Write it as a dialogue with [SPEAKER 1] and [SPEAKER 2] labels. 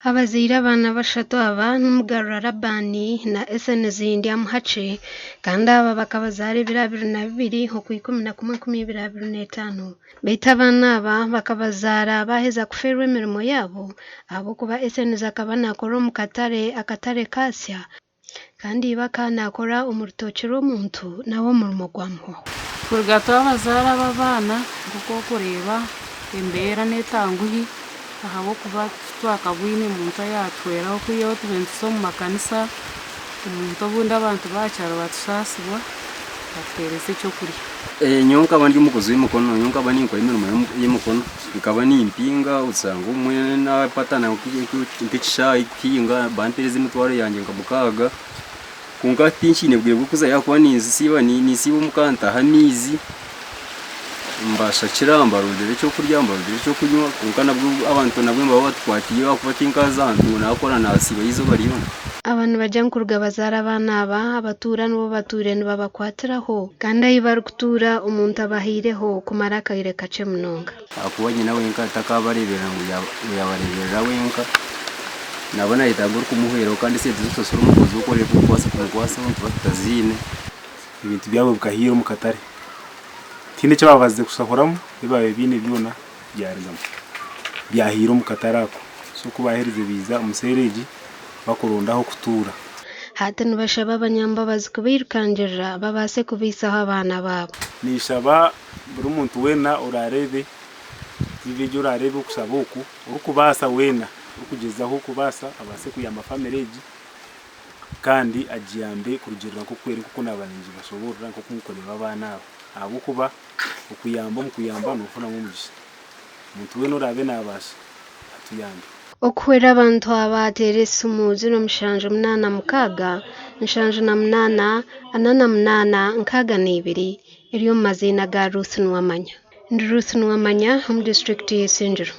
[SPEAKER 1] Abazaire abaana bashatu aba n'Omugarura Laban na Eseneezi Ndyamuhakye kandi aba bakabazaara ebiro 22 Okwikumina-kumwe 2025. Beitu abaana aba bakabazaara baaheza kufeerwa emirimo yaabo ahabw'okuba Eseneezi akaba naakora omu katare akatare kaasya kandi iba akaba naakora omu rutookye rw'omuntu nawe omurimo gwamuhwaho.
[SPEAKER 2] Kuruga twabazaara aba abaana nk'oku orikureeba embeera n'etanguhi ahabw'okuba titwakabwine muntu ayaatuhweraho kwihaho tubaire nituza omu makanisa omuntu obundi abantu b'aha kyaro batusaasibwa batuheereza ekyokurya.
[SPEAKER 3] Nyowe nkaba ndi omukozi w'emikono, nyowe nkaba ninkora emirimo y'emikono, nkaba nimpinga osanga obumwe naapatana nk'ekishaayi kuhinga bampereza emitwaro yangye nka mukaaga, kwonka tinkiine bwire bw'okuzayo ahakuba ninsiiba ninsiiba omuka ntaha amaizi, mbashakira mbarondera ekyokurya mbarondera ekyokunywa kwonka nabwo abantu nabwo nibaba batukwatiire ahakuba tinkaaza ahantu ngu naakora naasiibayo eizooba ryona.
[SPEAKER 1] Aba nibagira ngu kuruga bazaara abaana aba, abatuura nibo batwire nibabakwatiraho kandi ahi barikutuura omuntu abahaireho kumara akaire kakye munonga.
[SPEAKER 3] Ahakuba nyina wenka takaabareeberera ngu yaabareeberera wenka, naaba naayetaaga orikumuhweraho kandi esente z'okushashura omukozi w'okworeka okubaasa kumukwatsaho nituba tutaziine.
[SPEAKER 4] Ebintu byabo bikahiira omu katare. Tihaine eki baabaasize kushahuramu, ebi baabaire baine byona byarugamu. Byahiire omu katare ako. So ku baaherize baija omu seeri egi bakuronda ah'okutuura.
[SPEAKER 1] Hati nibashaba abanyambabazi kubairukangirira babaase kubaisaho abaana baabo.
[SPEAKER 4] Ninshaba buri muntu weena oraareebe TV egi oraareebe okushaba oku, orikubaasa weena orikugyezaho kubaasa abaase kuyamba famire egi kandi agiyambe kurugiirira nk'oku eri nk'oku naaba ningibashoboorora nk'oku nkureeba abaana aba ahabw'okuba okuyamba omu kuyamba noofunamu omugisha. Omuntu weena oraabe naabaasa atuyambe.
[SPEAKER 1] Okuhwera abantu aba teera esimu 0786 78 48 62 eri omu maziina ga Ruth Nuwamanya. Ndi Ruth Nuwamanya omu disiturikiti y'Isingiro.